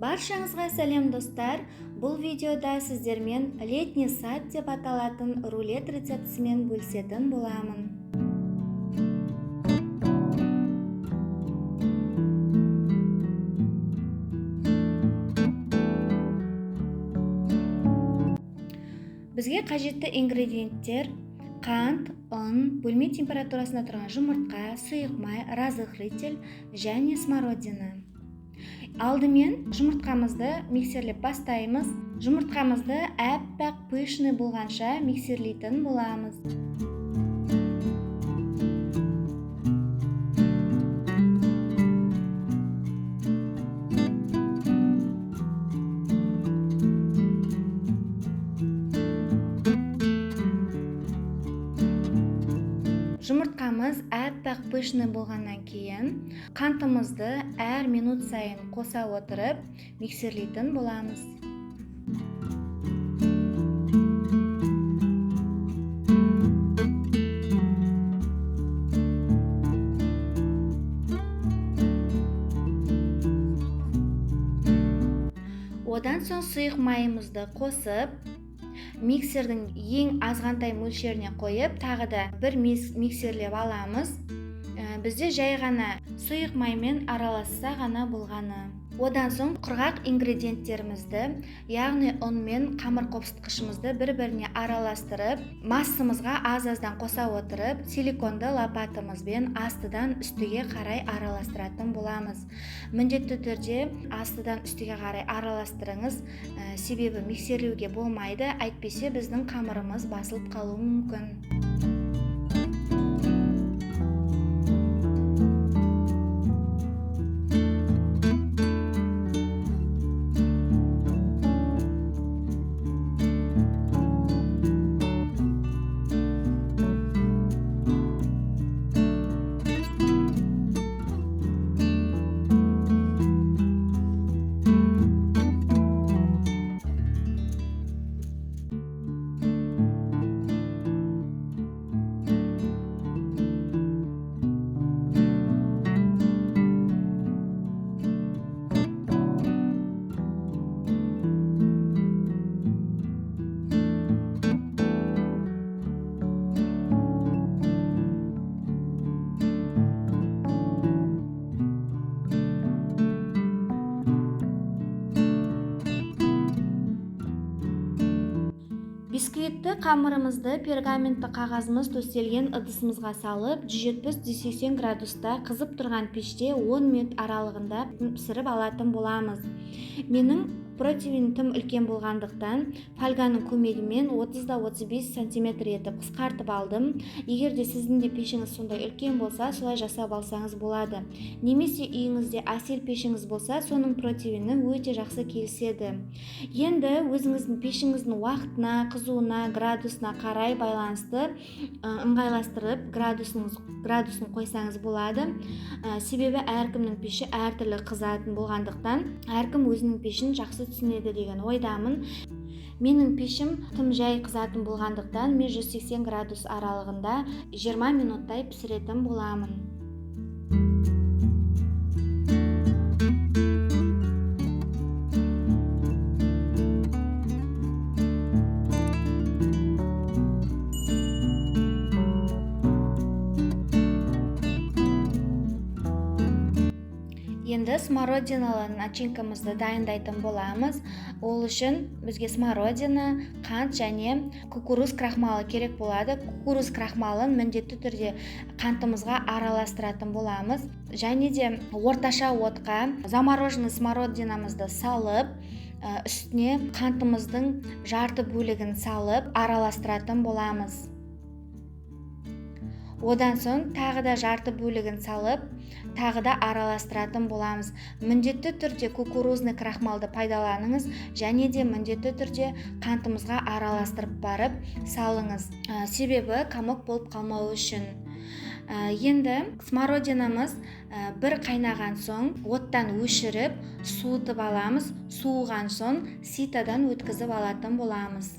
Баршаңызға сәлем достар! Бұл видеода сіздермен летний сад деп аталатын рулет рецептісімен бөлісетін боламын. Бізге қажетті ингредиенттер: қант, ұн, бөлме температурасында тұрған жұмыртқа, сұйық май, разрыхлитель және смородина. Алдымен жұмыртқамызды миксерлеп бастаймыз. Жұмыртқамызды әппақ пышный болғанша миксерлейтін боламыз. Жұмыртқамыз әппақ пышный болғаннан кейін қантымызды әр минут сайын қоса отырып миксерлейтін боламыз. Одан соң сұйық майымызды қосып, миксердің ең азғантай мөлшеріне қойып, тағы да бір миксерлеп аламыз. Бізде жай ғана сұйық маймен араласса ғана болғаны. Одан соң құрғақ ингредиенттерімізді, яғни ұн мен қамыр қопсытқышымызды бір-біріне араластырып, массамызға аз-аздан қоса отырып, силиконды лопатамызбен астыдан үстіге қарай араластыратын боламыз. Міндетті түрде астыдан үстіге қарай араластырыңыз, себебі миксерлеуге болмайды, әйтпесе біздің қамырымыз басылып қалуы мүмкін. Бисквитті қамырымызды пергаментті қағазымыз төселген ыдысымызға салып, 170-180 градуста қызып тұрған пеште 10 минут аралығында пісіріп алатын боламыз. Менің противень тым үлкен болғандықтан фольганың көмегімен 30-35 сантиметр етіп қысқартып алдым. Егер де сіздің де пешіңіз сондай үлкен болса, солай жасап алсаңыз болады. Немесе үйіңізде әсел пешіңіз болса, соның противені өте жақсы келіседі. Енді өзіңіздің пешіңіздің уақытына, қызуына, градусына қарай байланысты ыңғайластырып градусын қойсаңыз болады. Себебі әркімнің пеші әртүрлі қызатын болғандықтан, әркім өзінің пешін жақсы түсінеді деген ойдамын. Менің пешім тым жай қызатын болғандықтан, мен 180 градус аралығында 20 минуттай пісіретін боламын. Енді смородиналы начинкамызды дайындайтын боламыз. Ол үшін бізге смородина, қант және кукуруз крахмалы керек болады. Кукуруз крахмалын міндетті түрде қантымызға араластыратын боламыз. Және де орташа отқа замороженный смородинамызды салып, үстіне қантымыздың жарты бөлігін салып араластыратын боламыз. Одан соң тағы да жарты бөлігін салып, тағы да араластыратын боламыз. Міндетті түрде кукурузный крахмалды пайдаланыңыз және де міндетті түрде қантымызға араластырып барып салыңыз. Себебі комок болып қалмауы үшін. Енді смородинамыз бір қайнаған соң оттан өшіріп, суытып аламыз. Суыған соң ситадан өткізіп алатын боламыз.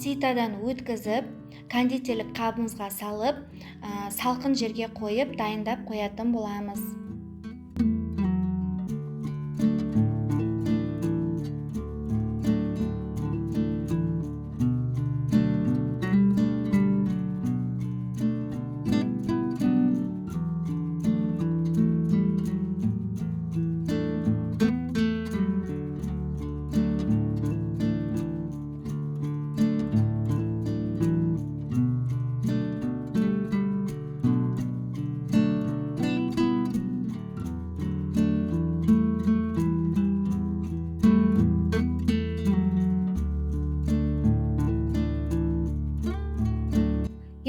Ситадан өткізіп, кондитерлік қабымызға салып, салқын жерге қойып дайындап қоятын боламыз.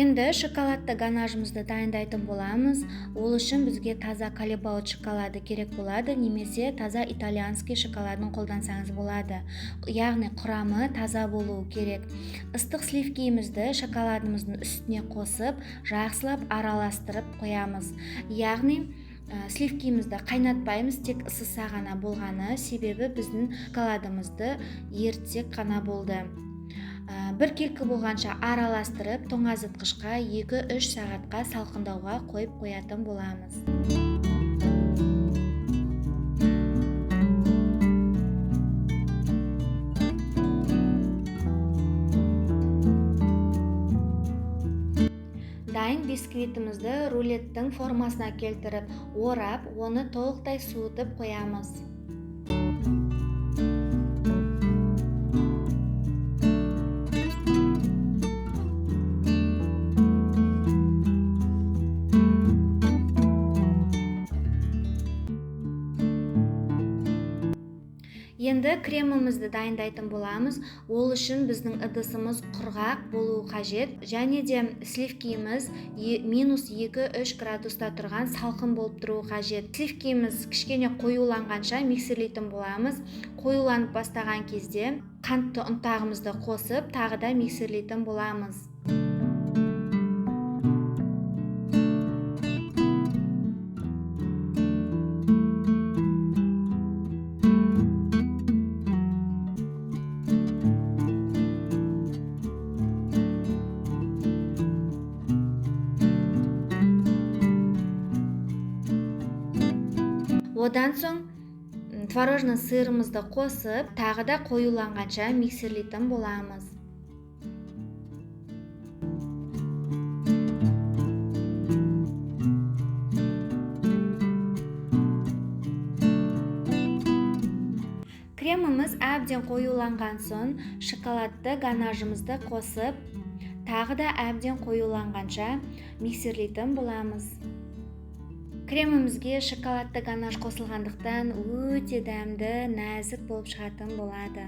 Енді шоколадты ганажымызды дайындайтын боламыз. Ол үшін бізге таза Калебаут шоколады керек болады, немесе таза итальянский шоколадын қолдансаңыз болады. Яғни құрамы таза болуы керек. Ыстық сливкиімізді шоколадымыздың үстіне қосып, жақсылап араластырып қоямыз. Яғни сливкиімізді қайнатпаймыз, тек ысыса ғана болғаны, себебі біздің шоколадымызды ерітсек қана болды. Бір келкі болғанша араластырып, тоңазытқышқа 2-3 сағатқа салқындауға қойып қоятын боламыз. Дайын бисквитімізді рулеттің формасына келтіріп, орап, оны толықтай суытып қоямыз. Енді кремімізді дайындайтын боламыз. Ол үшін біздің ыдысымыз құрғақ болуы қажет. Және де сливкиіміз минус 2-3 градуста тұрған салқын болып тұруы қажет. Сливкиіміз кішкене қоюланғанша миксерлейтін боламыз. Қоюланып бастаған кезде қантты ұнтағымызды қосып, тағы да миксерлейтін боламыз. Одан соң творожный сырымызды қосып, тағы да қоюланғанша миксерлейтін боламыз. Креміміз әбден қоюланған соң шоколадты ганажымызды қосып, тағы да әбден қоюланғанша миксерлейтін боламыз. Кремімізге шоколадты ганаж қосылғандықтан өте дәмді, нәзік болып шығатын болады.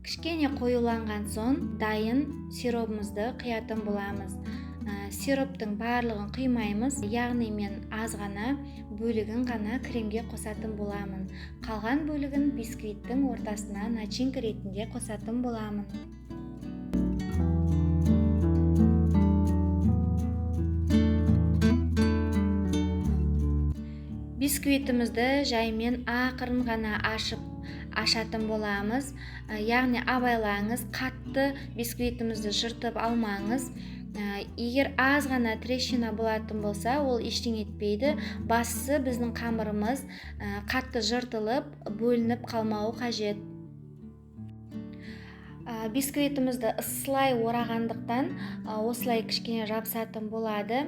Кішкене қоюланған соң дайын сиробымызды құятын боламыз. Сироптың барлығын құймаймыз, яғни мен аз ғана бөлігін ғана кремге қосатын боламын. Қалған бөлігін бисквиттің ортасына начинка ретінде қосатын боламын. Бисквитімізді жаймен ақырын ғана ашатын боламыз. Яғни абайлаңыз, қатты бисквитімізді жыртып алмаңыз. Егер аз ғана трещина болатын болса, ол ештеңе етпейді. Бастысы біздің қамырымыз қатты жыртылып, бөлініп қалмауы қажет. Бисквитімізді ысылай орағандықтан осылай кішкене жабысатын болады.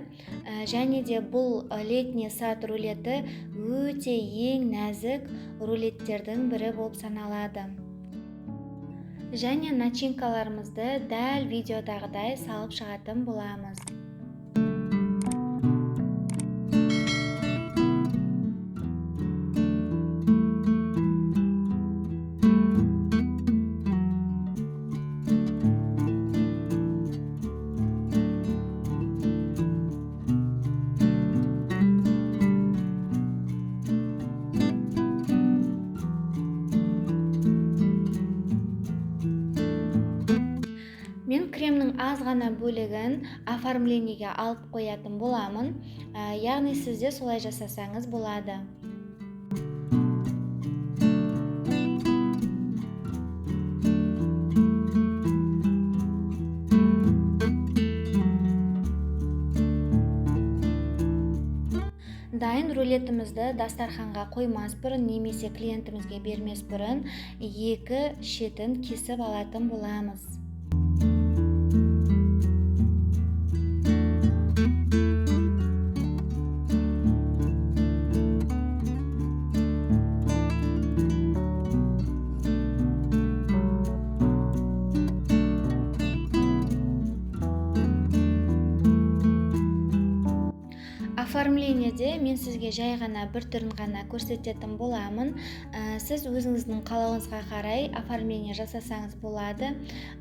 Және де бұл летний сад рулеті өте ең нәзік рулеттердің бірі болып саналады. Және начинкаларымызды дәл видеодағыдай салып шығатын боламыз. Кремнің аз ғана бөлігін оформлениеге алып қоятын боламын. Яғни сіз де солай жасасаңыз болады. Дайын рулетімізді дастарханға қоймас бұрын немесе клиентімізге бермес бұрын екі шетін кесіп алатын боламыз. Оформлениеде мен сізге жай ғана бір түрін ғана көрсететін боламын. Сіз өзіңіздің қалауыңызға қарай оформление жасасаңыз болады.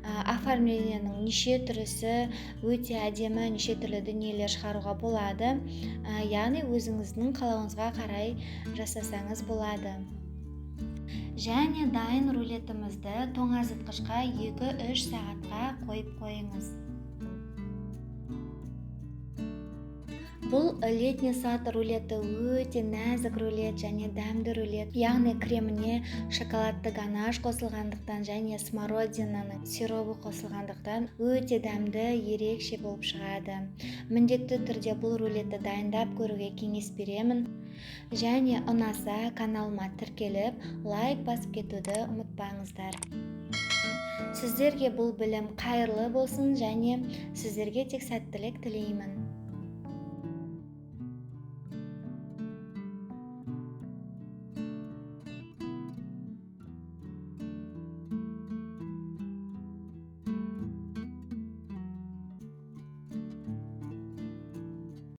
Оформлениенің неше түрісі өте әдемі, неше түрлі дүниелер шығаруға болады. Яғни өзіңіздің қалауыңызға қарай жасасаңыз болады. Және дайын рулетімізді тоңазытқышқа 2-3 сағатқа қойып қойыңыз. Бұл летний сад рулеті өте нәзік рулет және дәмді рулет. Яғни креміне шоколадты ганаш қосылғандықтан және смородинаның сиробы қосылғандықтан өте дәмді, ерекше болып шығады. Міндетті түрде бұл рулетті дайындап көруге кеңес беремін. Және ұнаса каналыма тіркеліп, лайк басып кетуді ұмытпаңыздар. Сіздерге бұл білім қайырлы болсын және сіздерге тек сәттілік тілеймін.